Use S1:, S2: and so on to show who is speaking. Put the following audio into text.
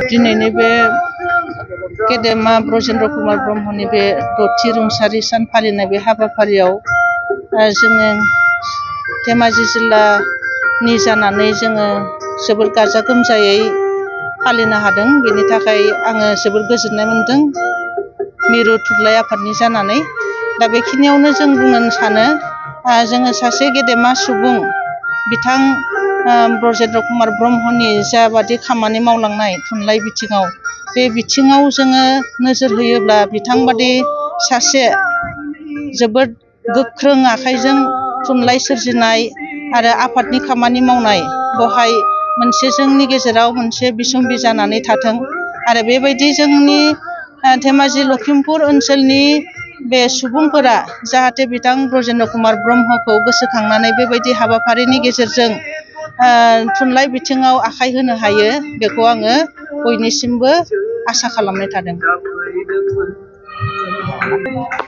S1: दिनैनि बे गेदेमा ब्रजेन्द्र कुमार ब्रह्मनि बे 6थि रुंसारि सान फालिनाय बे हाबाफारियाव जोङो धेमाजि जिल्लानि जानानै जोङो जोबोर गाजा गोमजायै फालिनो हादों। बेनि थाखाय आङो जोबोर गोजोननाय मोन्दों मिरु थुनलाइ आफादनि जानानै। दा बेखिनियावनो जों बुंनो सानो जोङो सासे गेदेमा सुबुं बिथां ब्रजेन्द्र कुमार ब्रह्मनि जाबादि खामानि मावलांनाय थुनलाइ बिथिङाव, बे बिथिङाव जोङो नोजोर होयोब्ला बिथांबादि सासे जोबोद गोख्रों आखाइजों थुनलाइ सोरजिनाय आरो आफादनि खामानि मावनाय, बेवहाय मोनसे जोंनि गेजेराव मोनसे बिसम्बि जानानै थाथों आरो बेबायदि जोंनि धेमाजि लखिमपुर ओनसोलनि बे सुबुंफोरा जाहाथे बिथां ब्रजेन्द्र कुमार ब्रह्मखौ गोसोखांनानै बेबायदि हाबाफारिनि गेजेरजों थुनलाइ बिथिङाव आखाइ होनो हायो, बेखौ आङो बयनिसिमबो आसा खालामनाय थादों।